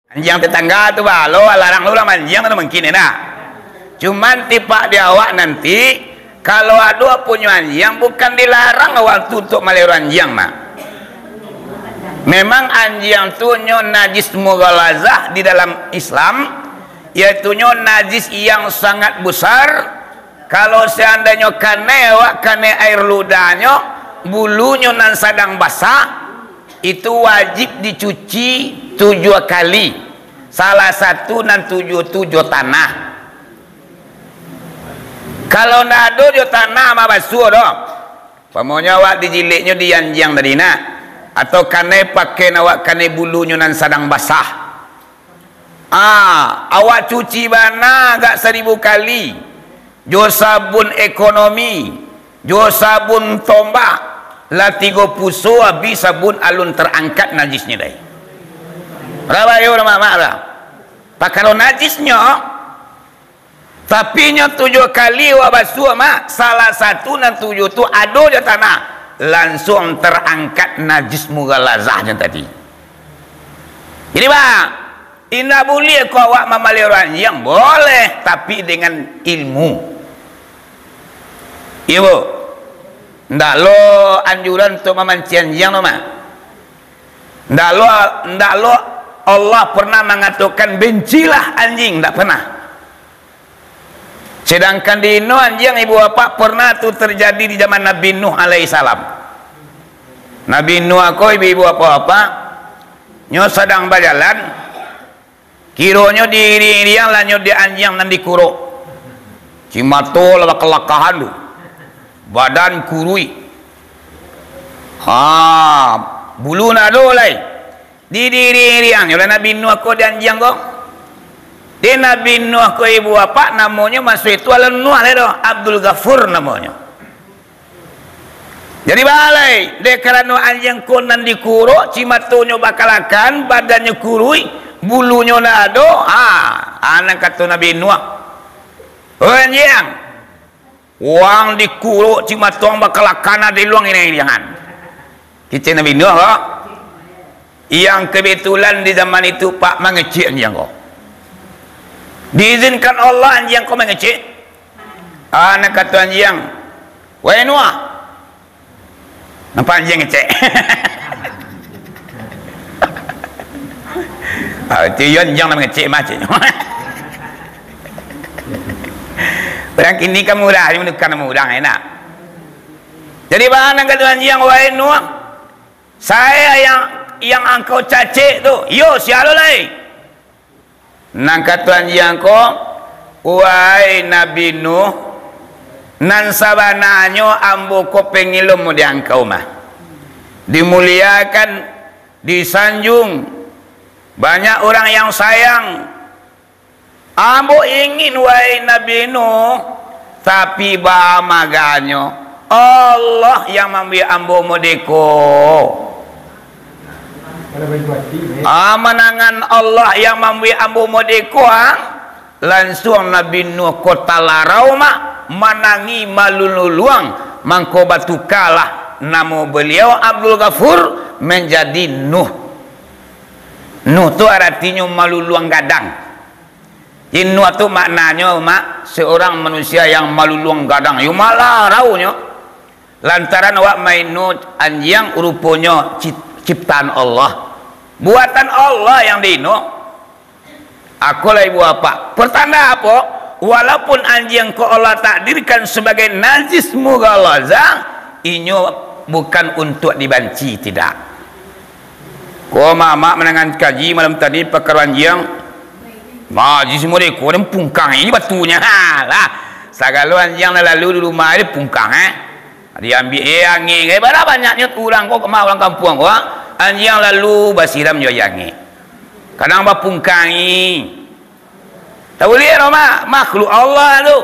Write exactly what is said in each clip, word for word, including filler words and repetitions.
Anjiang tetangga tu balo, larang lu lah manjiang tu mungkin, ya nak? Cuman tipak di awak nanti, kalau ado punyo anjiang, bukan dilarang awak tu untuk maliharo anjiang, mak. Memang anjiang tu nyo najis mughalazah di dalam Islam, yaitu nyo najis yang sangat besar. Kalau seandainyo kanai awak, kanai air ludahnyo, bulunyo nan sadang basah, itu wajib dicuci tujuah kali. Salah satu nan tujuah tu jo tanah. Kalau ndak ado jo tanah, mah basuah doh. Umpamonyo awak dijileknyo di anjiang tadi nak, atau kanai pakaian awak kanai bulunyo nan sadang basah. Ah, awak cuci bana agak saribu kali. Jo sabun ekonomi, jo sabun tombak, lah tigo puso abih sabun alun tarangkat najisnyo dai. Rabayo lah, mak, mak lah. Pakaro najisnyo, tapi nyo tujuah kali awak basuah, mak, salah satu nan tujuah tu ado jo tanah, lansuang tarangkat najis mughalazahnyo tadi. Jadi, bang, indak buliah ko awak mamaliharo anjiang, boleh, tapi dengan ilmu. Iyo, Bu. Ndak lo anjuran untuk mamancing anjiang tu, mah. Ndak lo, ndak lo Allah pernah mangatokan, "Bencilah anjing," ndak pernah. Sedangkan di ino anjiang ibu bapak pernah tu terjadi di zaman Nabi Nuh alaihissalam. Nabi Nuh ko ibu-ibu bapak-bapak, nyo sadang bajalan, kironyo diiriang-iriang lah nyo dek anjiang nan dikurok. Cimato lah bakalakahan tu. Badan kuruih. Ha, bulu ndak ado lai. Di, diiriang-iriangnyo lah Nabi Nuh ko di anjiang ko. Di Nabi Nuh ko ibu bapak namonyo maso itu alun Nuh lai doh, Abdul Ghafur namonyo. Jadi balai, dek karano anjiang ko nan dikurok, cimatonyo bakalakan, badannyo kuruih, bulunyo ndak ado, ha, ha, nan kato Nabi Nuh, "Oi anjiang, wang dikurok cimato ang bakalakan ado iluang iriang-iriangan." Kecek Nabi Nuh ko, yang kebetulan di zaman itu, Pak, mangecek anjiang ko. Diizinkan Allah anjiang ko mangecek. Ah, nan kato anjiang, "Wahai Nuh." Nampak anjiang ngecek. Ah, itu iyo anjiang lah mangecek mah, ceknyo. Urang kini kan murah, nyo manukar namo urang, enak. Jadi, baa nan kato anjiang, "Wahai Nuh, sia yang, yang angkau cacek tu?" "Iyo, sia lo lai?" Nan kato anjiang ko, "Wahai Nabi Nuh, nan sabananyo ambo ko pangilmu di angkau mah. Dimuliakan, disanjung, banyak urang yang sayang. Ambo ingin, wahai Nabi Nuh, tapi baa maganyo Allah yang mambuek ambo modeko." Ah, manangan Allah yang mambuek ambo modeko, ah. Lansuang Nabi Nuh ko talarau, mak, manangih malululuang, mangko batukalah namo baliau Abdul Ghafur manjadi Nuh. Nuh tu aratinyo maluluang gadang. Jadi Nuh tu maknanyo, mak, seorang manusia yang maluluang gadang, yo malaraunyo. Lantaran awak maino anjiang, ruponyo cip-, ciptaan Allah. Buatan Allah yang diino. Akolah ibu bapak. Pertanda apo? Walaupun anjiang ko Allah takdirkan sebagai najis mughalazah, inyo bukan untuak dibanci, tidak. Ko mamak manangan kaji malam tadi pakaro anjiang. Najis mureko dan pungkang ini batunyo. Ha, lah. Sagalo anjiang nan lalu di rumah dia pungkang, eh. Diambiak aia angek. Eh, bara banyaknyo urang ko, kama urang kampuang ko, ha? Anjiang lalu basiram jo aia angek. Kadang bapungkangi. Tak buliah doh, mak. Makhluk Allah tu.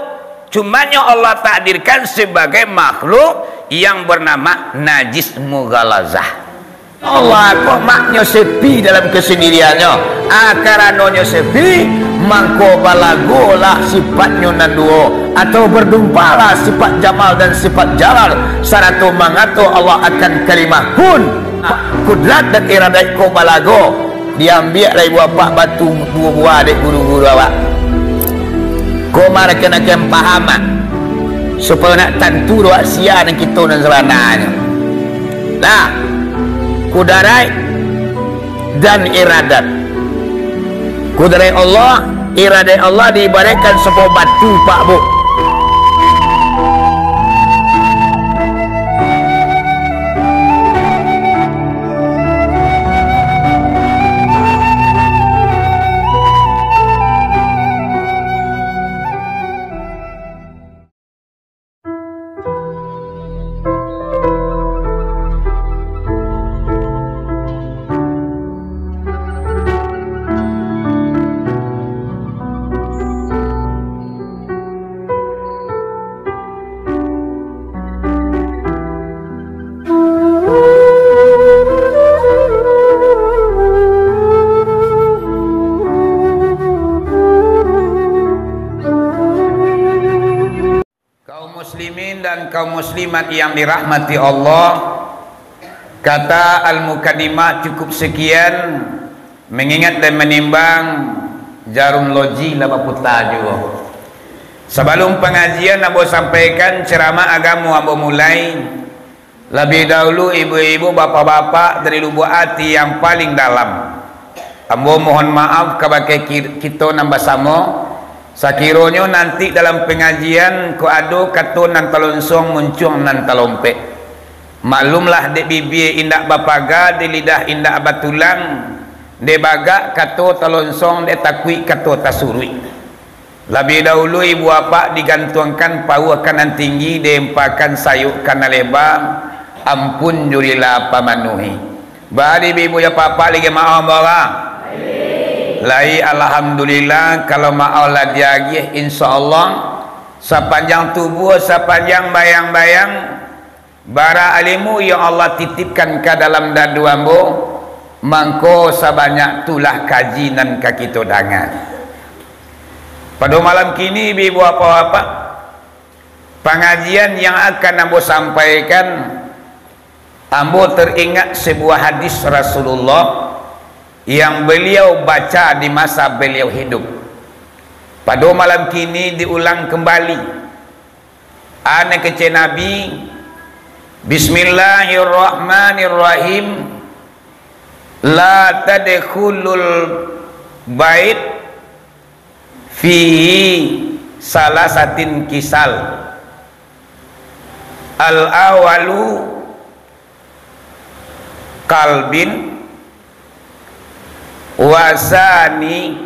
Cumanyo Allah takdirkan sebagai makhluk yang bernama najis mughalazah. Allah ko maknyo sepi dalam kesendiriannyo. Ah, karanonyo sepi, mangko balagolah sifatnyo nan duo, atau berdumpalah sifat jamal dan sifat jalal, sarato mangato Allah akan kalimah kun. Kudrat dan iradat ko balago. Diambiak lai buah apak batu duo buah dek guru-guru awak. Ko marakan-akan pahamak, supayo nak tantu doh sia nan kito nan sabananyo. Nah, kudaraik dan iradat. Kudaraik Allah, iradat Allah diibaratkan sabuah batu, Pak, Bu. Kaum muslimin dan kaum muslimat yang dirahmati Allah, kata al-mukadimah cukup sekian, mengingat dan menimbang, jarum loji lah baputa juo. Sabalum pangajian ambo sampaikan, ceramah agamo ambo mulai, labiah dahulu, ibu-ibu, bapak-bapak, dari lubuak ati yang paling dalam, ambo mohon maaf kabake ki-, kito nan basamo, sakironyo nanti dalam pangajian ko ado kato nan talonsong, muncuang nan talompek. Maklumlah, dek bibia indak bapaga, dek lidah indak batulang, dek bagak kato talonsong, dek takuik kato tasuruik. Labiah dahulu ibu apak digantuangkan pauah ka nan tinggi, diempakan sayok ka nan leba, ampun jo rila pamanuhi. Bari ibu jo apak lai maoh, bara? Lai, alhamdulillah, kalau maoh lah diagiah, insya Allah, sapanjang tubuah, sapanjang bayang-bayang, bara alimu yang Allah titipkan ka dalam dadu ambo, mangko sabanyak tulah kaji nan ka kito danga. Pado malam kini, ibu-ibu, bapak-bapak, pangajian yang akan ambo sampaikan, ambo teringat sebuah hadis Rasulullah yang beliau baca di masa beliau hidup. Pado malam kini diulang kembali. Ane kecek Nabi, "Bismillahirrahmanirrahim. La tadkhulul bait fihi salasatin kisal. Al-awalu kalbin, wasani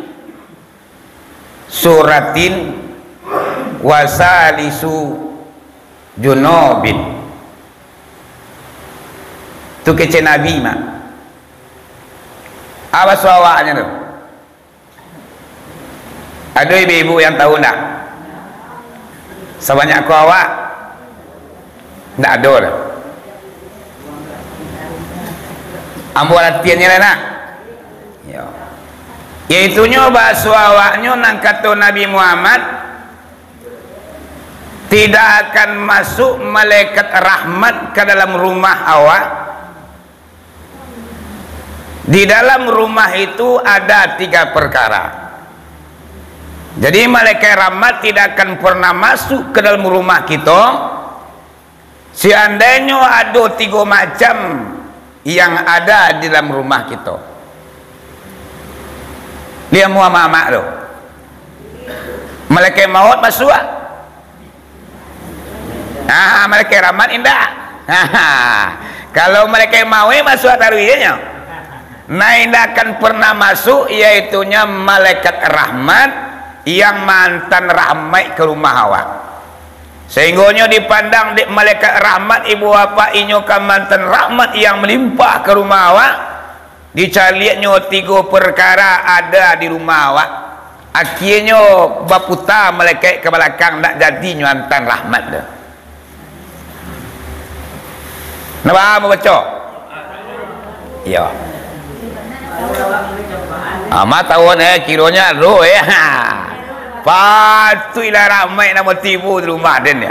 suratin, wasalisu junobin." Tu kecek Nabi, mak. Apo suawaknyo tu? Ado ibu-ibu yang tahu ndak? Sabanyak ko awak? Ndak ado doh. Ambo latihan nyo lah, nak. Yo. Yaitunyo, bahaso awaknyo, nan kato Nabi Muhammad, tidak akan masuk malaikat rahmat ka dalam rumah awak. Di dalam rumah itu ada tiga perkara. Jadi, malaikat rahmat tidak akan pernah masuk ke dalam rumah kito, seandainyo ado tigo macam yang ada di dalam rumah kito. Liek muah mamak tu. Malaikat maut masuak. Ah, malaikat rahmat indak. Kalau malaikat maut masuak taruih nyo. Nah, indak akan pernah masuk, yaitunyo malaikat rahmat yang maantan rahmat ka rumah awak. Sahinggonyo dipandang dek malaikat rahmat, ibu bapak, inyo ka maantan rahmat yang malimpah ka rumah awak. Dicaliaknyo tigo perkara ada di rumah awak. Akienyo baputa malaikat ka balakang, ndak jadi nyo antan rahmat tu. Nak paham baco? Iyo. Amat tawon, eh, kironyo roh, eh. Ha. Patuiklah rahmat namo tibo di rumah den, yo.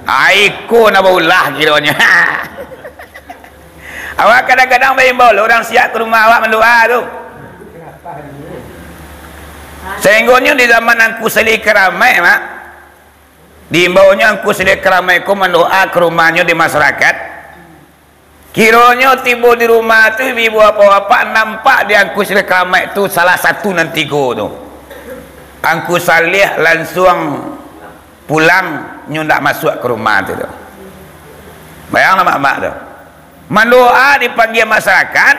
Ai ko namo ulah kironyo. Ha. Awak kadang-kadang baimbau lah, urang siak ka rumah awak mandoa tu. Sainggonyo di zaman Angku Saleh Karamaik, Mak, diimbaunyo Angku Saleh Karamaik ko mandoa ka rumahnyo di masarakat. Kironyo tibo di rumah tu, ibu-ibu, bapak-bapak, nampak di Angku Saleh Karamaik tu salah satu nan tigo tu. Angku Saleh lansuang pulang, nyo ndak masuak ka rumah tu, tu. Bayanglah, mak-mak tu. Mandoa dipanggia masarakat,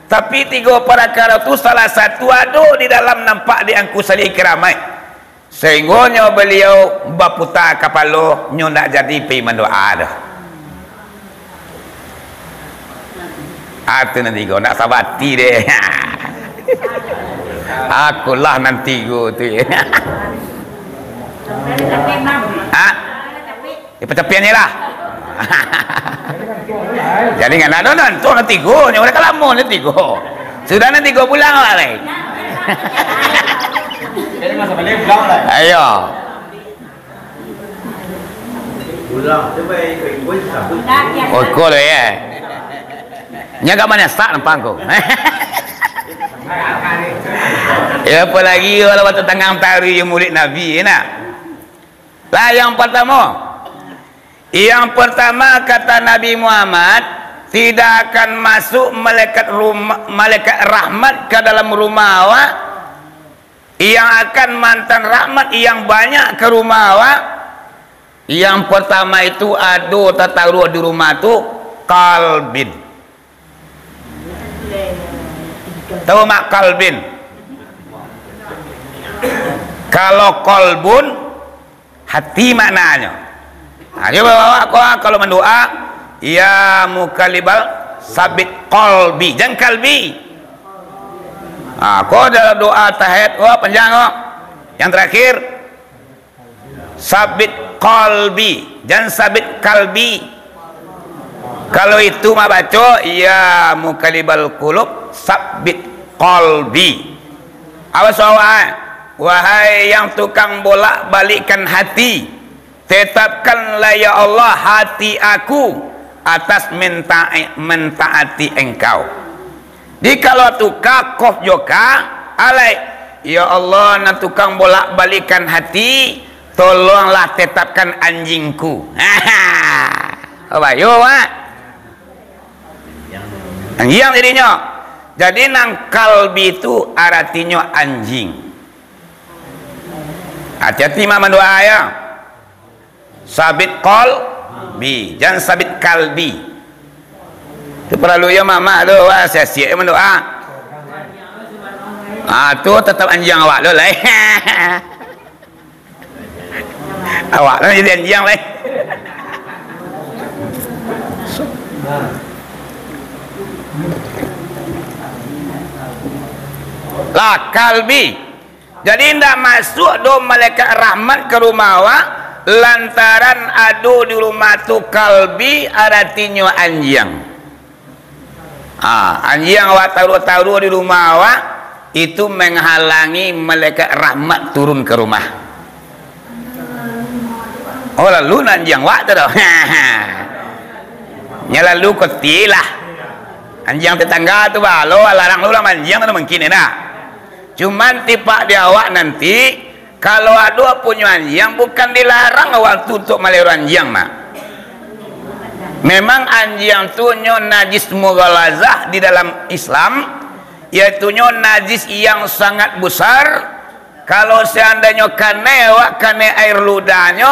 tapi tigo parakaro tu salah satu ado di dalam nampak di Angku Saleh Karamaik. Sainggonyo baliau baputa kapalo, nyo ndak jadi pai mandoa tu. Atu nan tigo, ndak sabati deh. Akulah nan tigo tu. Ha? Di patapian je lah. Jadi, ngana tu, tu, tu, nan tigo, nyo udah kalamo, nan tigo. Sudah nan tigo pulang lah, lai. Jadi, masa balik pulang lah. Ayo. Pulang tu baik, baik pun sabut. Oh, ko lo, ya. Nya agak manyasak nampak ko. Ya, apalagi kalau waktu tangah matahari, ya, Maulid Nabi, ya, nak? Lah, yang pertama. Yang pertama, kata Nabi Muhammad, tidak akan masuk malaikat rumah, malaikat rahmat ke dalam rumah awak. Yang akan mantan rahmat yang banyak ke rumah awak. Yang pertama itu ado tataruah di rumah tu, kalbin. Tahu mak kalbin? Kalau kolbun, hati maknanyo. Nah, cubo awak ko, kalau mandoa, "Ya muqallibal, sabit kolbi." Jan kalbi. Nah, ko dalam doa tahiyat, wah, panjang ko. Yang terakhir, "Sabit kolbi." Jan sabit kalbi. Kalau itu mah baco, "Ya muqallibal qulub, sabit kolbi." Awas awak, wahai yang tukang bolak-balikkan hati, tetapkanlah, ya Allah, hati aku atas menta-, mentaati Engkau. Di kalau tu ka, kof jo ka, alai, "Ya Allah, nan tukang bolak-balikkan hati, tolonglah tetapkan anjingku." Bayo, Mak. Anjiang jadinyo. Jadi, nan kalbi tu aratinyo anjing. Hati-hati, Mak, mandoa, ya. Sabit kolbi, jan sabit kalbi. Tu paralu yo mamak tu, wah, siap-siap yo mandoa. Ah, tu tetap anjiang awak tu lai. Awak tu jadi anjiang lai. Lah, kalbi. Jadi, indak masuak doh malaikat rahmat ka rumah awak, lantaran ado di rumah tu kalbi, aratinyo anjiang. Ha, anjiang awak taruah-taruah di rumah awak, itu manghalangi malaikat rahmat turun ka rumah. Oh, lalu nan anjiang awak tu doh. Nyo lalu koti lah. Anjiang tetangga tu balo, larang lu lah manjiang tu mungkin, indak? Cuman tipak di awak nanti, kalau ado punyo anjiang, bukan dilarang awak tu untuk maliharo anjiang, Mak. Memang anjiang tu nyo najis mughalazah di dalam Islam, yaitunyo najis yang sangat besar. Kalau seandainyo kanai awak, kanai air ludahnyo,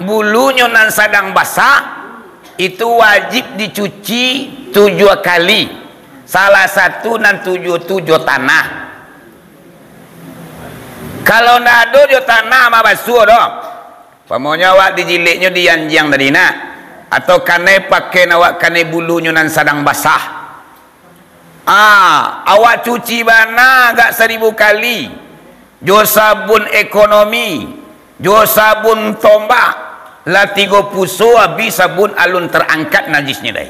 bulunyo nan sadang basah, itu wajib dicuci tujuah kali. Salah satu nan tujuah tu jo tanah. Kalau ndak ado jo tanah, mah basuah doh. Umpamonyo awak dijileknyo di anjiang tadi nak, atau kanai pakaian awak kanai bulunyo nan sadang basah. Ah, awak cuci bana agak saribu kali. Jo sabun ekonomi, jo sabun tombak, lah tigo puso abih sabun alun tarangkat najisnyo dai.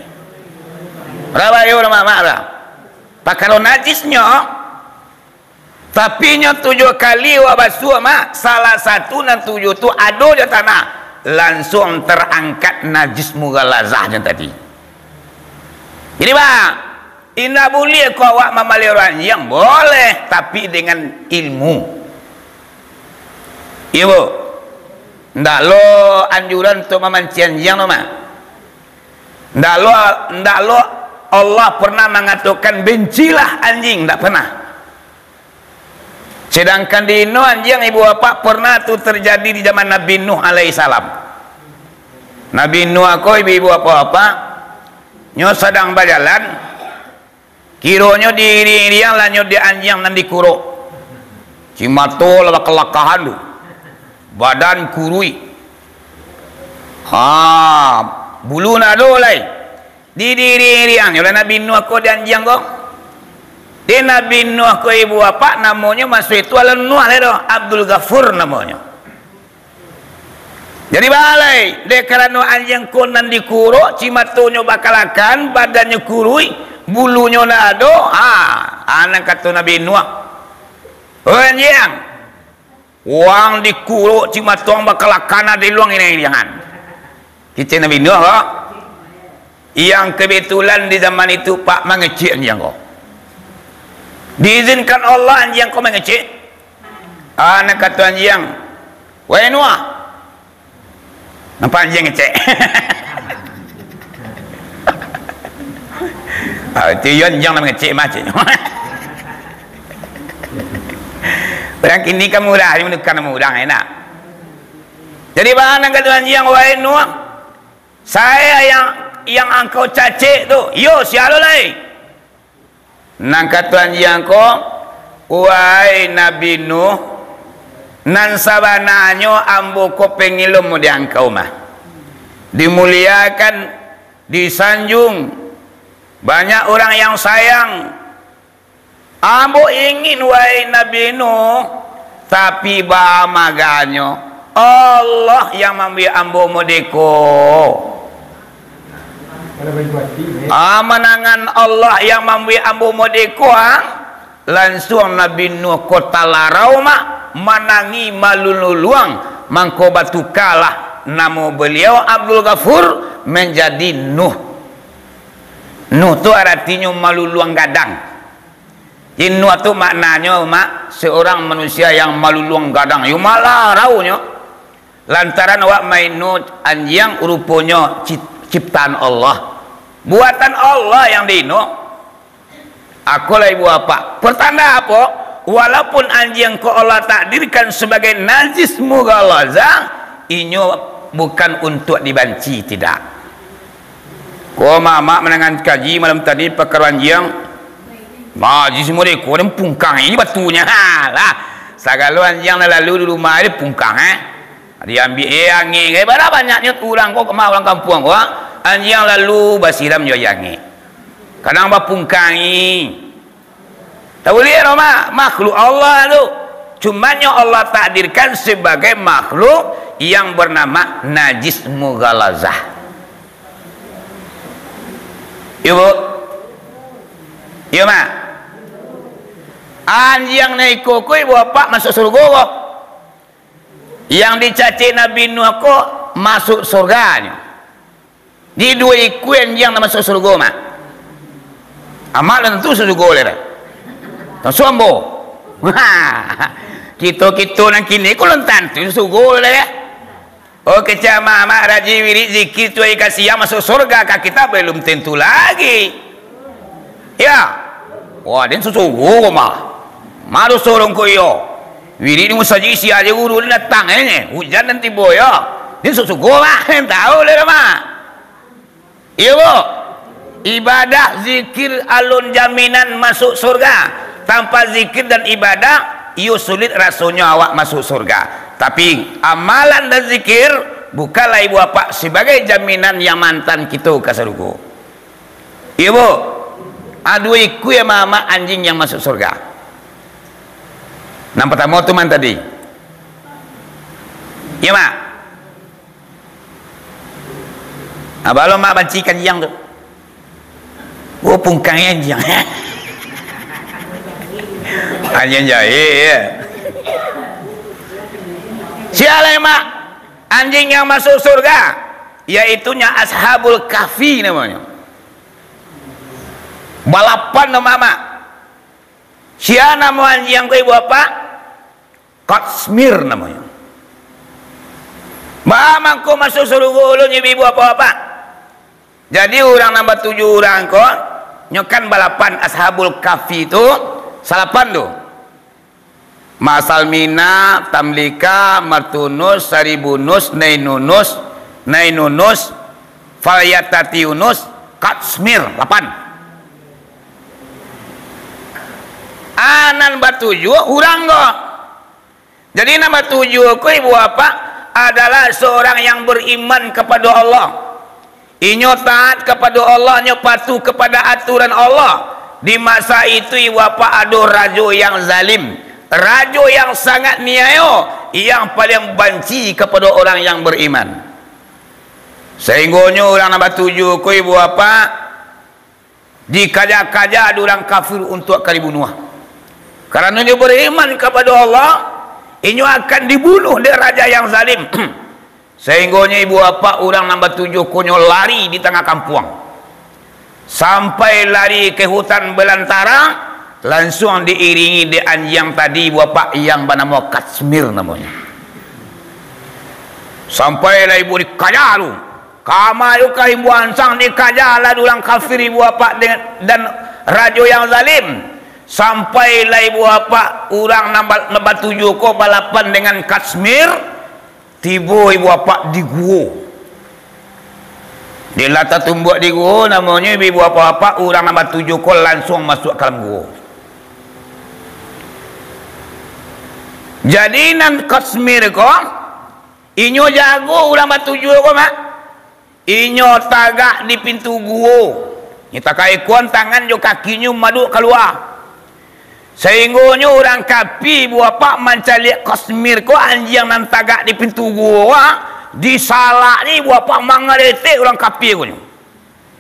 Rabayo lah mamak lah. Pakaro najisnyo, tapi nyo tujuah kali awak basuah, Mak, salah satu nan tujuah tu ado jo tanah, lansuang tarangkat najis mughalazahnyo tadi. Jadi, Mak, Indak buliah ko awak mamaliaro anjiang, boleh, tapi dengan ilmu. Iyo, Bu. Ndak lo anjuran untuak mamancing anjiang tu mah. Ndak lo, ndak lo Allah pernah mangatokan, "Bencilah anjing," ndak pernah. Sedangkan di ino anjiang, ibu bapak, pernah tu terjadi di zaman Nabi Nuh alaihissalam. Nabi Nuh ko, ibu-ibu, bapak-bapak, nyo sadang bajalan, kironyo diiriang-iriang lah nyo dek anjiang nan dikurok. Cimato lah bakalakahan tu. Badan kuruih. Ha, bulu ndak ado lai. Di, diiriang-iriang nyo lah Nabi Nuh ko dek anjiang ko. Di Nabi Nuh ko, ibu bapak, namonyo masuak itu alun Nuh lai doh, Abdul Ghafur namonyo. Jadi balai, dek karano anjiang ko nan dikurok, cimatonyo bakalakan, badannyo kuruih, bulunyo ndak ado, ha, a nan kato Nabi Nuh, "Oi anjiang, wang dikurok cimato ang bakalakan, ado luang iriang-iriangan." Kecek Nabi Nuh ko, yang kebetulan di zaman itu, Pak, mangecek anjiang ko. Diizinkan Allah anjiang ko mangecek. A nan kato anjiang, "Wai Nuh." Nampak anjiang ngecek. Ah, itu yo anjiang nan mangecek mah, ceknyo. Urang kini kan murah, nyo manuka namo urang, enak. Jadi, baa nan kato anjiang, "Wai Nuh, sia yang, yang angkau cacek tu?" "Iyo, sia lo lai?" Nan kato anjiang ko, "Wahai Nabi Nuh, nan sabananyo ambo ko pangilo mode angkau mah. Dimuliakan, disanjung, banyak urang yang sayang. Ambo ingin, wahai Nabi Nuh, tapi baa maganyo Allah yang mambuek ambo mode ko." Ah, manangan Allah yang mambuek ambo mode ko, ah, lansuang Nabi Nuh ko talarau, Mak, manangih malululuang, mangko batukalah namo baliau Abdul Ghafur manjadi Nuh. Nuh tu aratinyo maluluang gadang. Jadi Nuh tu maknanyo, Mak, seorang manusia yang maluluang gadang, yo malaraunyo. Lantaran awak maino anjiang, ruponyo cip-, ciptaan Allah. Buatan Allah yang diino. Akolah ibu bapak. Pertanda apo? Walaupun anjiang ko Allah takdirkan sebagai najis mughalazah, inyo bukan untuak dibanci, tidak. Ko mamak manangan kaji malam tadi pakaro anjiang. Najis mode ko, den pungkangi batunyo. Ha, lah. Sagalo anjiang nan lalu di rumah den pungkang, eh. Diambiak, eh, angek, eh, bara banyaknyo urang ko, kama urang kampuang ko, ah. Anjiang lalu basiram jo aia angek. Kadang bapungkangi. Tak buliah doh, Mak. Makhluk Allah tu. Cumanyo Allah takdirkan sebagai makhluk yang bernama najis mughalazah. Iyo, Bu? Iyo, Mak? Anjiang nan iko ko, ibu bapak, masuak surga ko. Yang dicacek Nabi Nuh ko masuak surga nyo. Di duo ikua anjiang nan masuak surga, Mak. Amak lah tantu surga lai dah. Tantu ambo. Kito-kito nan kini ko lah tantu surga lai dah. Oh, kecek amak-amak rajin wirid zikir tu hari ka siang masuak surga, ka kita belum tentu lagi. Ya. Wah, den susugo mah. Malu sorong ko iyo. Wirid di musajik sia aja guru den datang, eh, hujan den tibo yo. Den susugo mah, tahu lai mah. Iyo, Bu. Ibadah zikir alun jaminan masuak surga. Tanpa zikir dan ibadah, iyo sulit rasonyo awak masuak surga. Tapi, amalan dan zikir bukanlah ibu bapak sebagai jaminan yang mantan kito ka sarugo. Iyo, Bu. Aduh, ikua mamak anjiang yang masuak surga. Nan partamo tu man tadi. Iyo, Mak. Nah, baa lo Mak banci ka anjiang tu. Oh, pungkang anjiang. Anjiang jahek, ya. Sia lai, Mak, anjiang yang masuak surga, yaitunya Ashabul Kahfi namonyo. Balapan tu, Mamak. Sia namo anjiang ko, Ibu Bapak? Katsmir namonyo. Baa mangko masuak sarugo ulun, Ibu Bapak-bapak? Jadi, urang nan batujuah urang ko, nyo kan balapan, Ashabul Kahfi tu, salapan tu. Ma'salmina, Tamlika, Martunus, Saribunus, Nainunus, Nainunus, Falyatatiunus, Katsmir, lapan. A, nan batujuah urang ko. Jadi, nan batujuah ko, Ibu Bapak, adalah seorang yang beriman kepada Allah. Inyo taat kepada Allah, inyo patuh kepada aturan Allah. Di masa itu, Ibu Bapak, ado rajo yang zalim, rajo yang sangat niayo, yang paling banci kepada orang yang beriman. Sahinggonyo urang nan batujuah ko, Ibu Bapak, dikaja-kaja dek urang kafir untuak ka dibunuah. Karano inyo beriman kapado Allah, inyo akan dibunuh dek raja yang zalim. Sahinggonyo ibu bapak urang nan batujuah ko nyo lari di tangah kampuang. Sampai lari ka hutan balantara, lansuang diiringi dek anjiang tadi, ibu bapak, yang banamo Katsmir namonyo. Sampai lah ibu dikaja tu. Kama tu ka imbua ansang dikaja lah dek urang kafir, ibu bapak, dan, dan rajo yang zalim. Sampai lah ibu bapak, urang nan ba-, nan batujuah ko balapan dengan Katsmir, tibo ibu bapak di guo. Di lah tatumbuak di guo, namonyo ibu bapak-bapak, urang nan batujuah ko lansuang masuak ka dalam guo. Jadi nan Katsmir ko, inyo jago urang batujuah ko, Mak. Inyo tagak di pintu guo. Inyo takaikuan tangan jo kakinyo maduak kalua. Sahinggonyo urang kafir, ibu bapak, mancaliak Katsmir ko, anjiang nan tagak di pintu guo, ah, disalaknyo, ibu bapak, mangaretek urang kafir ko nyo.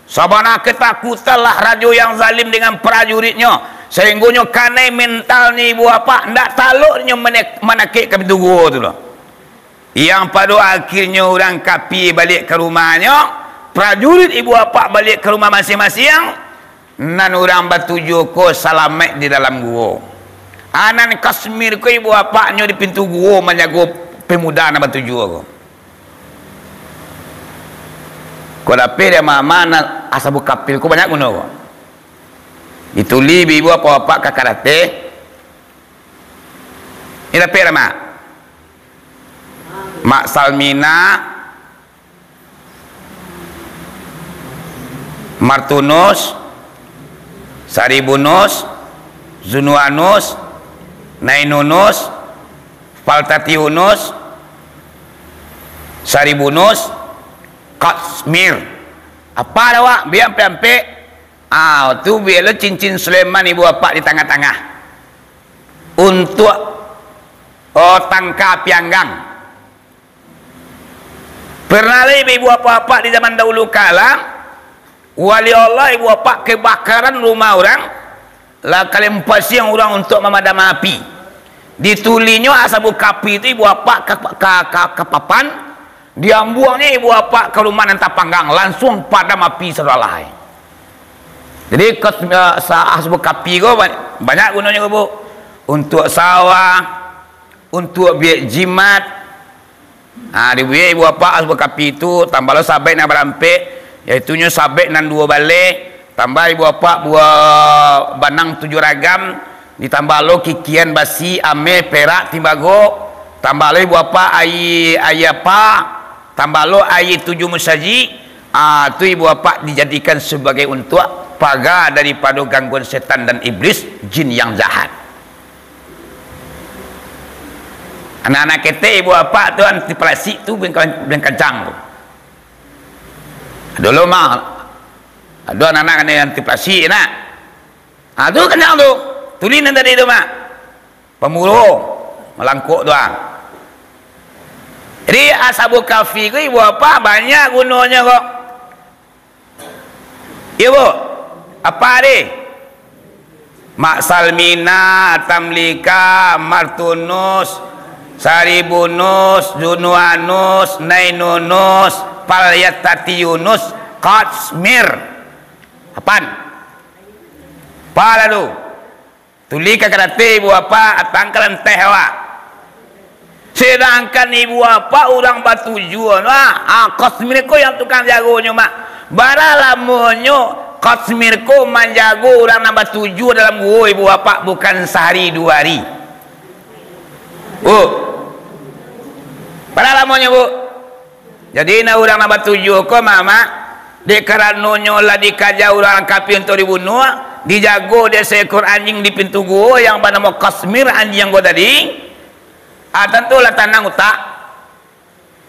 Sabana ketakutanlah rajo yang zalim dengan prajuritnyo, sahinggonyo kanai mentalnyo, ibu bapak, ndak talok inyo manek-, manakek ka pintu guo tu doh. Yang pado akhirnyo urang kafir baliak ka rumahnyo, prajurit ibu bapak baliak ka rumah masiang-masiang, nan urang batujuah ko salamaik di dalam guo. A, nan Katsmir ko ibu bapak nyo di pintu guo manjago pemuda nan batujuah ko. Ko dapek dek mama nan Ashabul Kahfi ko banyak guno ko. Ditulih ibu bapak-bapak ka karate. Ni dapek dah, Mak. Mak Salmina, Martunus, Saribunus, Zunuanus, Nainunus, Paltatiunus, Saribunus, Katsmir. Apa dah, Wak? Biar ampek-ampek. Ah, tu biar lo cincin Sulaiman ibu bapak di tangah-tangah. Untuak, oh, tangka pianggang. Pernah lai ibu bapak-bapak di zaman dahulu kala, wali Allah ibu bapak kebakaran rumah urang, lah kalempasiang urang untuak mamadam api. Ditulihnyo Ashabul Kahfi tu ibu bapak ka, ka, ka, ka papan, diambuangnyo ibu bapak ka rumah nan tapanggang, lansuang padam api sadolah lai. Jadi, kos-, eh, sa-, Ashabul Kahfi ko ba-, banyak gunonyo ko, Bu. Untuak sawah, untuak buek jimat, Ha, dibuek ibu bapak Ashabul Kahfi tu, tambah lo sabek nan barampek, yaitunyo sabek nan duo baleh, tambah ibu bapak buah banang tujuah ragam, ditambah lo kikian basi, ameh, perak, timbago, tambah lo ibu bapak aia, aia apa, tambah lo aia tujuah musajik, ah, tu ibu bapak dijadikan sabagai untuak paga daripado gangguan setan dan iblis, jin yang jahat. Anak-anak ketek ibu bapak tu anti plastik tu beng-, beng kancang tu. Ado lo mah. Ado anak-anak kanai anti plastik nak. Ha, tu kancang tu. Tuli nan tadi tu mah. Pamuro malangkok tu ah. Jadi Ashabul Kahfi ko ibu bapak banyak gunonyo ko. Iyo, Bu. Apa ari? Mak Salmina, Tamlika, Martunus, Saribunus, Junuanus, Nainunus, Palyatatiunus, Katsmir. Apan? Pala tu. Tuli ka karateh ibu bapak, atang ka lanteh awak. Sedangkan ibu bapak urang batujuah, nah, ah, Kosmir ko yang tukang jagonyo, Mak. Bara lamonyo Kosmir ko manjago urang nan batujuah dalam guo ibu bapak, bukan sahari duo hari. Bu. Bara lamonyo, Bu? Jadi, nah, urang nan batujuah ko, Mak, Mak, dek karanonyo lah dikaja urang kapia untuak dibunuah, dijago dek seekor anjing di pintu guo yang banamo Kosmir anjing ko tadi, ah, tantu lah tanang utak.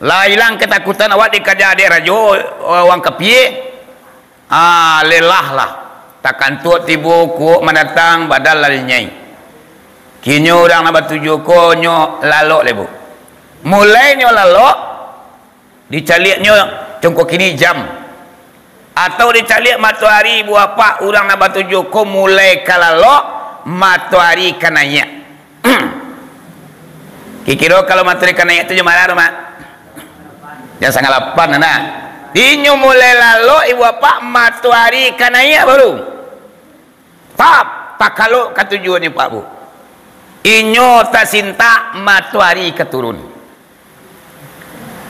Lah ilang katakutan awak dikaja dek rajo, urang kapia. Ah, lelah lah. Takantuak tibo, kuok mandatang, badan lah linyai. Kini urang nan batujuah ko nyo lalok lai, Bu. Mulai nyo lalok, dicaliaknyo congko kini jam. Atau dicaliak matoari, ibu bapak, urang nan batujuah ko mulai ka lalok, matoari ka naiak. Kikiro kalau matoari ka naiak tu jam bara tu, Mak? Jam satangah lapan, nah. Inyo mulai lalok, ibu bapak, matoari ka naiak baru. Tap, takalok ka tujuannyo, Pak, Bu. Inyo tasintak, matoari ka turun.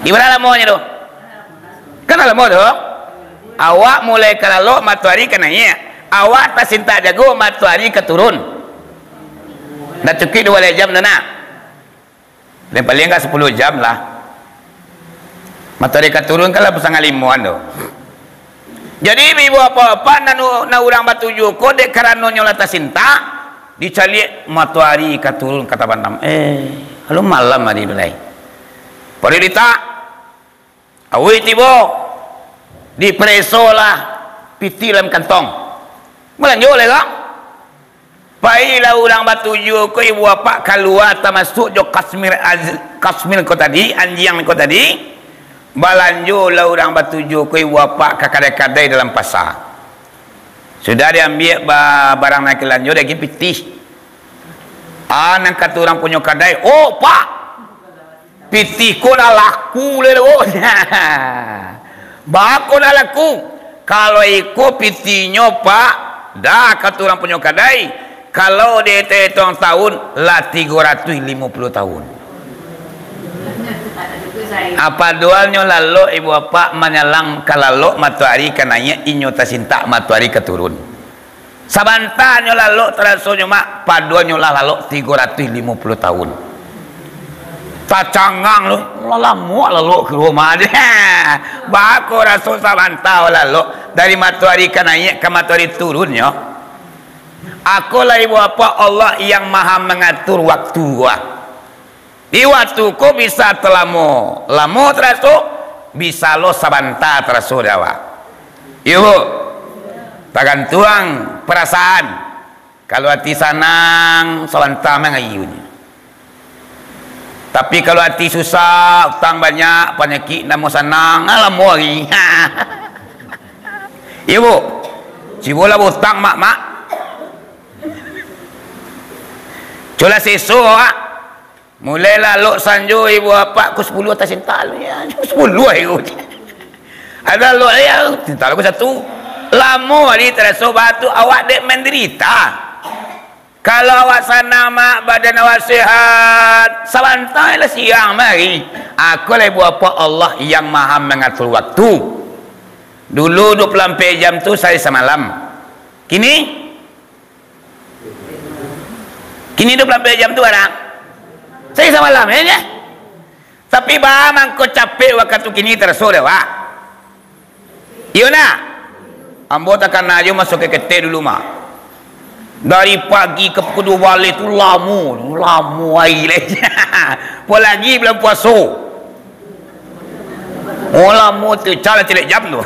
Di bara lamonyo tu? Kan lah lamo tu. Awak mulai ka lalok, matoari ka naiak. Awak tasintak jago, matoari ka turun. Ndak cukuik duo baleh jam tu, nah. Paling-paling agak sapuluah jam lah. Matoari ka turun kan lah pasangah limoan tu. Jadi, ibu bapak-bapak, nan, nan urang batujuah ko, dek karanonyo lah tasintak, dicaliak matoari ka turun ka tabanam. Eh, alun malam ari tu lai. Pado litak, awak tibo, diparesolah pitih dalam kantong. Balanjo lai kok. Pailah urang batujuah ko, ibu bapak, kalua, tamasuak jo Kasmir Az-, Kasmir ko tadi, anjiang ko tadi. Balanjolah urang batujuah ko, ibu bapak, ka kadai-kadai dalam pasa. Sudah diambiak ba-, barang nan ka dilanjo, diagiah pitih. Ah, nan kato urang punyo kadai, "Oh, Pak, pitih ko lah laku lai, doh." "Baa kok lah laku?" "Kalau iko pitihnyo, Pak, dah," kato urang punyo kadai, "kalau dietong-etong tahun, lah tigo ratuih limo puluah tahun." Apo doanyo lalok, ibu bapak, manyalang ka lalok, matoari ka naiak, inyo tasintak, matoari ka turun. Sabanta nyo lalok tarasonyo, Mak, padonyo lah lalok tigo ratuih limo puluah tahun. Tacangang tu, lah lamo lalok ka rumah. Baa kok raso sabanta lalok, dari matoari ka naiak ka matoari turunnyo. Akolah ibu bapak Allah yang maha mangatur waktu, ah. Di waktu ko bisa talamo, lamo taraso, bisa lo sabanta taraso dek awak. Iyo, Bu. Tagantuang parasaan. Kalau ati sanang, sabanta mah ngai bunyi. Tapi kalau ati susah, utang banyak, panyakik namo sanang, ah, lamo ari. Iyo, Bu. Cubolah bautang, Mak, Mak. Cubolah seso, Mak. Mulai lalok sanjo, ibu bapak, pukua sapuluah tasintak lu, ya, pukua sapuluah, ibu. Ado lalok, ya, tasintak lu pukua satu. Lamo ari taraso batu, awak dek mandarita. Kalau awak sanang, Mak, badan awak sehat, sabanta lah siang mah ari. Akolah ibu bapak Allah yang maha mangatur waktu. Dulu dua puluh ampek jam tu sahari samalam. Kini? Kini dua puluh ampek jam tu bara? Sahari samalam, ya, ya. Tapi baa mangko capek wakatu kini taraso dek awak? Iyo, nah. Ambo takana jo maso ka ketek dulu, mah. Dari pagi ka pukua duo baleh tu lamo, lamo ari lai. Apolagi bulan puaso. Oh, lamo tu, caliak-caliak jam tu.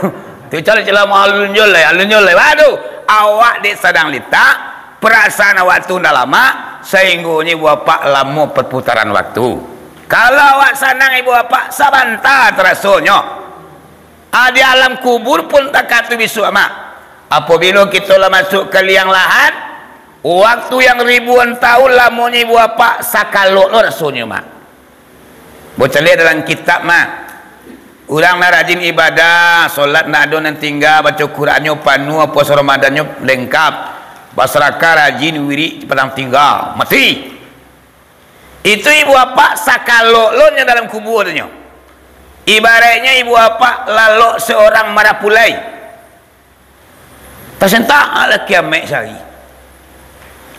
Tu caliak-caliak alun jo lai, alun jo lai. Waduh, awak dek sadang litak, parasaan awak tu ndak lamak, sahinggonyo ibu bapak lamo parputaran waktu. Kalau awak sanang ibu bapak, sabanta tarasonyo. Ah, di alam kubur pun takatu bisuak, Mak. Apabilo kito lah masuak ka liang lahat, waktu yang ribuan tahun lamonyo ibu bapak, sakalok lo rasonyo, Mak. Bocaliak dalam kitab, Mak. Urang nan rajin ibadah, solat ndak ado nan tingga, baco Qurannyo panuah, puaso Ramadannyo lengkap. Basaraka rajin wirik padang tingga, mati. Itu ibu apak sakalok lo nyo dalam kubua tu nyo. Ibaraiknyo ibu apak lalok seorang marapulai. Tasentak lah kiamaik sahari.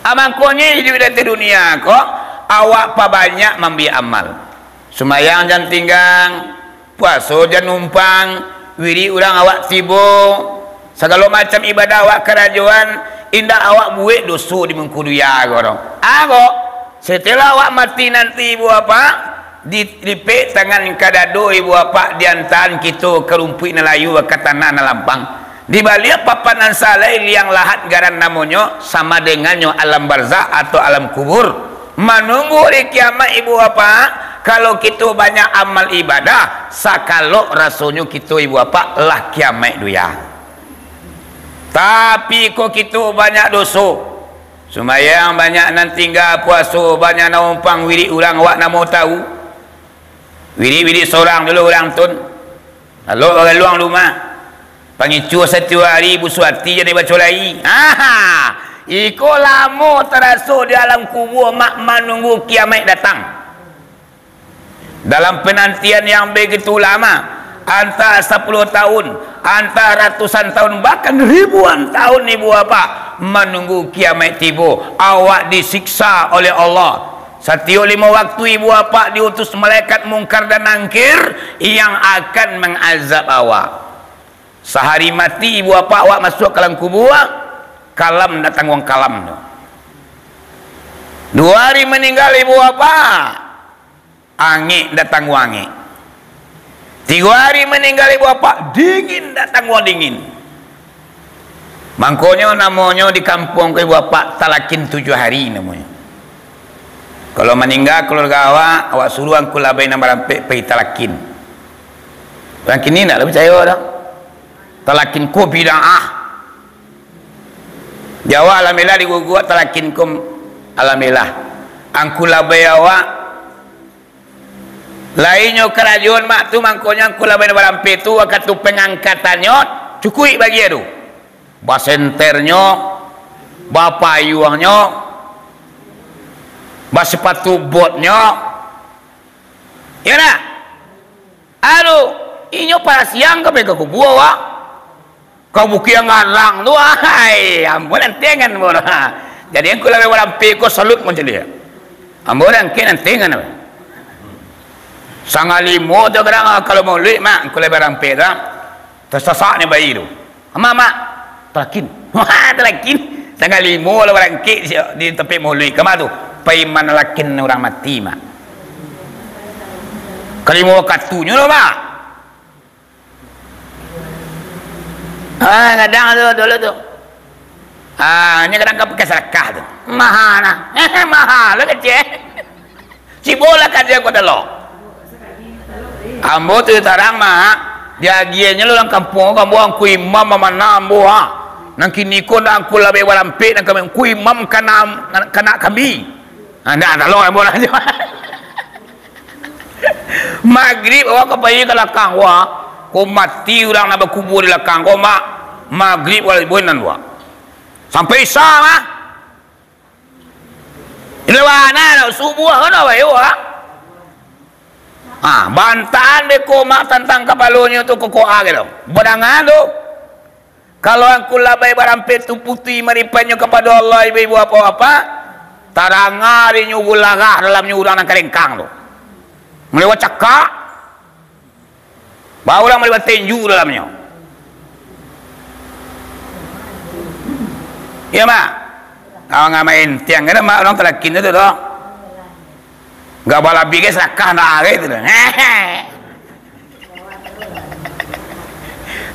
Amangkonyo iduik di ateh dunia ko, awak pabanyak mambiak amal. Sumayang jan tinggang, puaso jan numpang, wirik urang awak tibo, sagalo macam ibadah awak karajoan, indak awak buek doso di mungko dunia ko doh. Ago, setelah awak mati nanti ibu apak, dilipek tangan ka dado ibu apak, diantaan kito ka rumpuik nan layu, ka tanah nan lapang. Di baliak papan nan salai liang lahat garan namonyo, sama dengannyo alam barzakh atau alam kubur. Manunggu hari kiamaik ibu apak, kalau kito banyak amal ibadah, sakalok rasonyo kito ibu apak lah kiamaik dunia. Tapi kok kito banyak doso, sumayang banyak nan tingga, puaso banyak nan umpang, wirik urang awak namo tahu. Wirik-wirik sorang dulu urang tun. Lalu bagaluang rumah. Pangicua satiok ari, busuah ati jan dibaco lai. Aha! Iko lamo taraso di alam kubua, mak, manunggu kiamaik datang. Dalam penantian yang begitu lama, antah sapuluah tahun, antah ratusan tahun, bahkan ribuan tahun ibu apak manunggu kiamaik tibo, awak disiksa oleh Allah. Satiok limo waktu ibu apak diutus malaikat Mungkar dan Nangkir yang akan mangazab awak. Sahari mati ibu apak, awak masuak ka dalam kubua, kalam ndak tangguang kalam tu. Duo hari maninggal ibu apak, angek ndak tangguang angek. Tigo hari maninggal ibu apak, dingin ndak tangguang dingin. Mangkonyo namonyo di kampuang ko ibu apak talakin tujuah hari namonyo. Kalau maninggal kaluarga awak, awak suruah angku labai nan barampek pai talakin. Urang kini ndak lah picayo doh. Talakin ko bid'ah. Di awak alhamdulillah diguguak talakin ko alhamdulillah. Angku labai awak Lainyo karajoan mak tu, mangkonyo angku labai nan barampek tu, wakatu pangangkatannyo, cukuik bagian tu. Basenternyo, bapayuangnyo, basipatu botnyo. Iyo ndak? Aduh, inyo parasiang ka pai ka kubua, wak. Ka Bukik Angarang tu, ai, ambo nan tengan, ambo. Jadi, angku labai barampek ko salut mancaliak. Ambo nan ke nan tengan, ambo. Sangah limo tu kadang, kalau maulid, mak, angku labai barampek tu, tasasak ni bayi tu. Amak, mak, talakin. Wah, talakin. Sangah limo lah barangkek di, di tampek maulid. Kama tu? Pai manalakin urang mati, mak. Kalimo wakatunyo lah, mak. Ah, kadang tu, dulu tu. Ah, ni kadang ka pakai sadakah tu. Maha nah. Maha lah kecil. Cibo lah kaja ko talo. Ambo tu tarang, mak. Diagiahnyo lo dalam kampuang, ambo angku imam mamanah ambo, ha. Nan kini ko ndak angku labai barampek, nan kami angku imam kana, kana kami. Ha, ndak talo ambo lah. Magrib awak ka pai ka lakang, wah. Ko mati urang nan bakubua di lakang ko, mak. Magrib awak buai nan, wah. Sampai Isya, mah. Ini wana nak subuah kan, wah, yo, wah. Ha, bantahan beko, mak, tantang kapalonyo tu, kokoa gitu. Badanga tu. Kalau angku labai barampek tu putuih maripannyo kapado Allah, ibu-ibu, bapak-bapak, taranga dek nyo gularah dalamnyo urang nan kalengkang tu. Maliwat cakak, baru urang maliwat tenju dalamnyo. Iyo, mak? Awak ngamai entiang kan, mak, urang talakin tu, tu. Gak balabih, guys, rakah nak arai tu.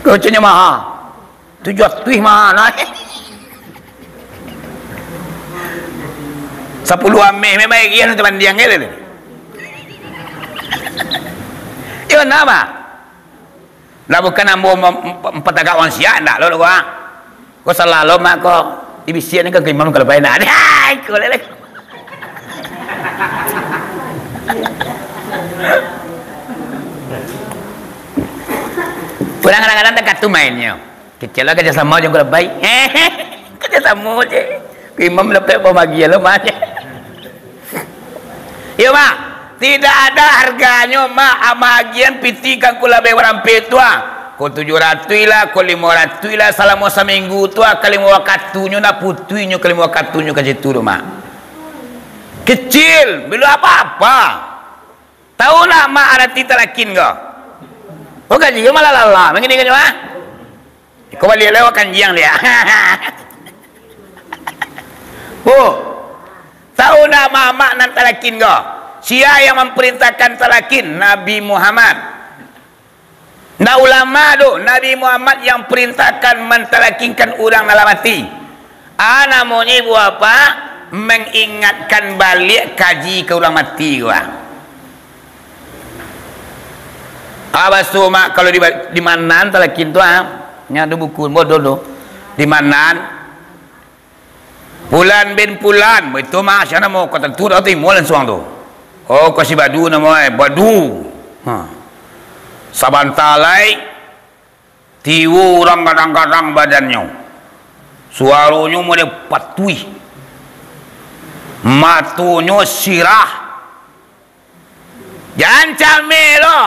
Kau cunyo maha. Tujuah tuih maha, nah. Sapuluah ameh, memang gian tu mandiang, kan, tu. Iyo, nama? Lah, bukan ambo mem-, mem-, mempatagak urang siak, ndak lo, lo, ah. Ko salah lo, mak, ko. Ibisiak ni kan ka imam kalau bae, ndak. Ai, ko lele. Urang kadang-kadang takatu mainnyo. Kecil lah, kerja sama jo urang baik. Kerja sama je. Imam dapek pambagian lo, Mak. Iyo, Mak. Tidak ada harganyo, Mak, amagian piti ka angku labai barampek tu, ah. Ko tujuah ratuih lah, ko limo ratuih lah, salamo saminggu tu, ah, kalimo wakatunyo, nak putuihnyo kalimo wakatunyo ka situ tu, Mak. Kecil, bilo apa-apa. Tahu nak, Mak, arati talakin ko? Oh, kaji ko malah lala, mangini kanyo, ah? Ko baliak lewat kanjiang dia. Oh, tahu nak mamak nan talakin ko? Sia yang mamparintahkan talakin? Nabi Muhammad. Ndak ulama doh, Nabi Muhammad yang parintahkan mantalakinkan urang nan lah mati. Ah, namonyo ibu bapak, mangingatkan baliak kaji ka urang mati ko, ah. Ah, baso, Mak, kalau di, di manan talakin tu, ah. Nyo ado buku, bodoh tu. Di manan, Pulan bin Pulan, itu, Mak, sia namo, ko tantu dah tarimo lansuang tu. Oh, ko si Badu namo, eh, Badu. Ha. Sabanta lai, tibo urang gadang-gadang badannyo. Suaronyo model patuih. Matonyo sirah. Jan cameh lo,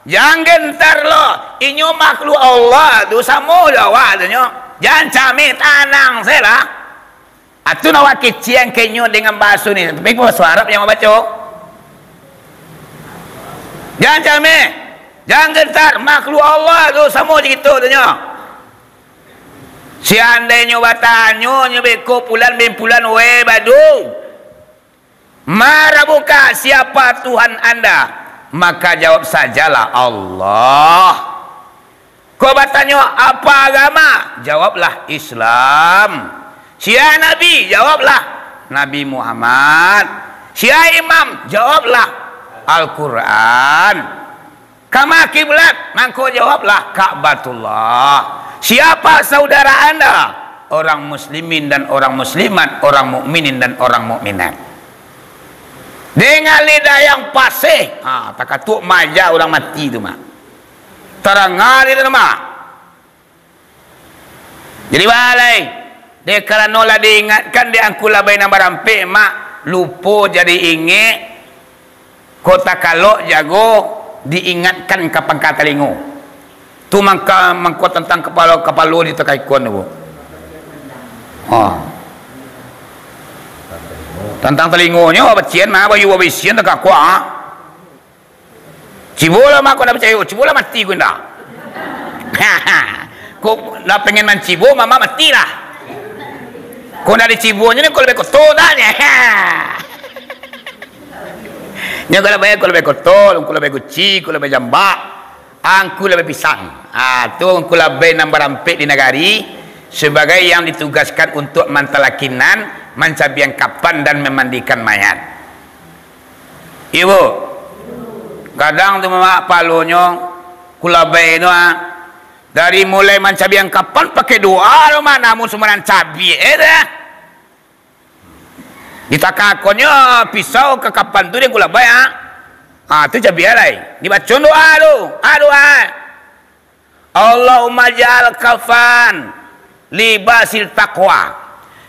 jan gentar lo, inyo makhluk Allah tu samo jo awak tu nyo. Jan cameh, tanang se lah. Atu nak awak kecek ka inyo dengan bahaso ni, tapi bahaso Arab yang awak baco. Jan cameh, jan gentar, makhluk Allah tu samo jo kito tu nyo. Seandainyo batanyo nyo beko Pulan bin Pulan, "Weh Badu, ma rabbuka, siapa Tuhan anda?" Maka jawab sajalah, "Allah." Kok batanyo, "Apa agama?" Jawablah, "Islam." "Sia nabi?" Jawablah, "Nabi Muhammad." "Sia imam?" Jawablah, "Al-Quran." "Kama kiblat?" Mangko jawablah, "Ka'batullah." "Siapa saudara anda?" "Orang muslimin dan orang muslimat, orang mukminin dan orang mukminat." Dengan lidah yang pasih, ha, takatuak maja urang mati tu, Mak. Taranga di tu, Mak. Jadi, balai. Dek karano lah diingatkan dek angku labai nan barampek, Mak, lupo jadi ingek, kok takalok jago, diingatkan ka pangka talingo. Tu mangka, mangko tantang kapalo, kapalo di takaikon tu. Ha. Tantang talingonyo, bacian, Mak, bayu babisian takakuak, ha. Cibolah, Mak, kok ndak picayo, cibolah mati ko indak. Kok ndak pengen mancibo, Mamak matilah. Kok ndak dicibonyo ni, kok labai koto dah nyo. Nyo kok labai, kok labai koto, kok labai guci, kok labai jambak, angku labai pisang. Ah, tu angku labai nan barampek di nagari, sebagai yang ditugaskan untuk mantalakinan, mancabian kapan, dan mamandikan mayat. Ibu, gadang tu, Mamak, palonyo, kulabai tu, ah. Dari mulai mancabiang kapan pakai doa tu, Mak, namun sumbarang cabiak, eh, dah. Ditakakonnyo pisau ka kapan tu, dek kulabai, ah. Ah, tu cabiak lai. Dibaco doa tu, ah, doa. Allahumma ja'al kafan libasil taqwa.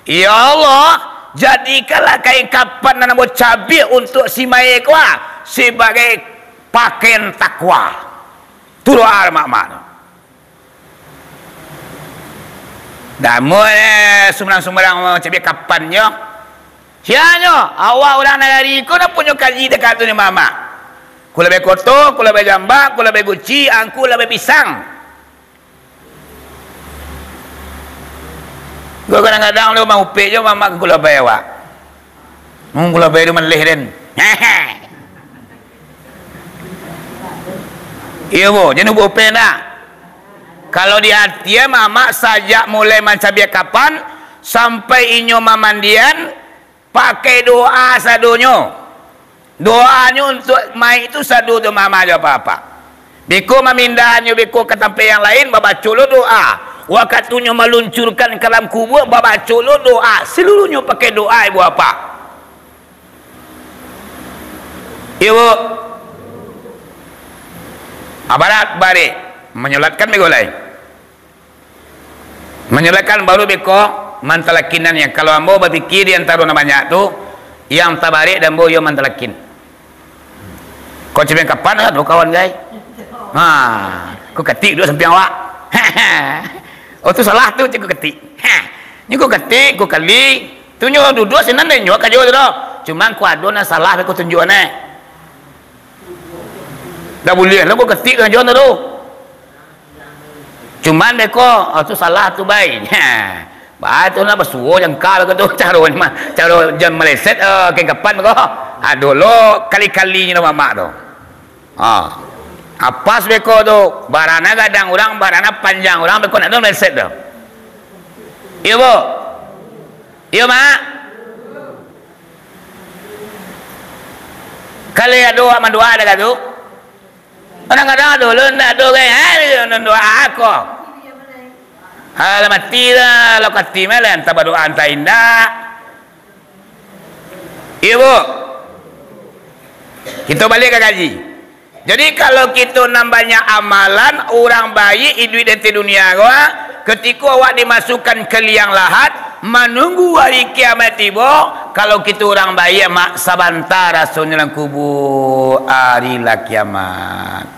Ya Allah, jadikanlah kain kapan nan ambo cabiak untuak si mayik ko, ah, sabagai pakaian takwa. Tu doa mak-mak tu. Damo, eh, sumbarang-sumbarang cabiak kapannyo. Sianyo, awak urang nagari ko nan punyo kaji takah tu ni, Mamak. Kulabai koto, kulabai jambak, kulabai guci, angku labai pisang. Ko kadang-kadang lo maupek jo Mamak ka kulabai awak. Hmm, kulabai tu maleh den. Iyo, Bu, jan upek nak. Kalau di ati, Mamak sajak mulai mancabiak kapan sampai inyo mamandian, pakai doa sadonyo. Doanyo untuak mayik tu sado tu, Mamak, jo apak-apak. Beko mamindahannyo beko ka tampek yang lain, babaco lo doa. Wakatunyo maluncurkan ka dalam kubua, babaco lo doa. Saluruahnyo pakai doa, ibu apak. Iyo, Bu. Abarat barek. Manyolatkan beko lai. Manyolatkan baru beko Mantalakinan yang, kalau ambo bapikir di antaro nan banyak tu, yang tabarek di ambo iyo mantalakin. Kau cemeng kapan lah tu kawan gai? Ha, ku ketik duduk sampiang awak. Oh tu salah tu, cik ku ketik. Ha, nyo ku ketik, ku kali. Tu nyo duduak sinan deh nyo kajo tu doh. Cuman ku ado nan salah beko tunjuak ne. Dak buliah lah ku ketik kajo tu. Cuman beko, oh, tu salah tu bai. Ha. Bah, tu lah basuo jangka beko tu caro ni mah. Caro jan meleset, eh, kain kapan beko. Aduh lo kali-kali nyo mamak tu. Ha. Apas beko tu, barana gadang urang, barana panjang urang beko nak tu meleset tu. Iyo, Bu? Iyo, Mak? Kali ado awak mandoa dak tu? Kadang-kadang ado lo ndak ado gai, ha, nan doa ko. Alah mati lah, lo kati mah lah, antah badoa antah indak. Iyo, Bu. Kito baliak ka kaji. Jadi, kalau kito nan banyak amalan, urang baiak iduik di ateh dunia ko, kutiko awak dimasukkan ka liang lahat, manunggu ari kiamaik tibo, kalau kito urang baiak, mak, sabanta rasonyo dalam kubua, ari lah kiamaik.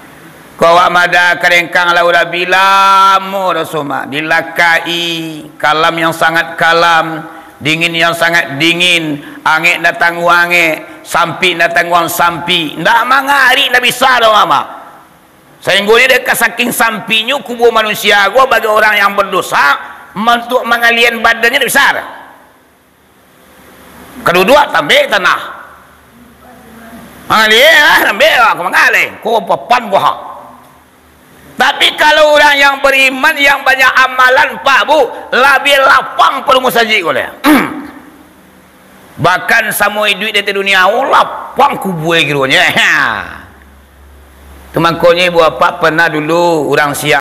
Ko awak mada karengkang lah urang bi lamo raso, mak, dilakai, kalam yang sangat kalam, dingin yang sangat dingin, angek ndak tangguang angek, sampik ndak tangguang sampik, ndak mangarik ndak bisa doh, mak. Sainggo nyo dek ka saking sampiknyo kubua manusia ko bagi urang yang badosa, ma-, untuak mangalian badannyo ndak bisa doh. Kaduduak tambek tanah. Mangalian, ah, tambek, ah, ka mangalian. Ko papan ko ha. Tapi kalau urang yang bariman, yang banyak amalan, Pak, Bu, labiah lapang parumo sajik ko leh. Bahkan samo iduik di ateh dunia, oh, lapang kubua kironyo. Tu mangkonyo ibu bapak pernah dulu urang Siak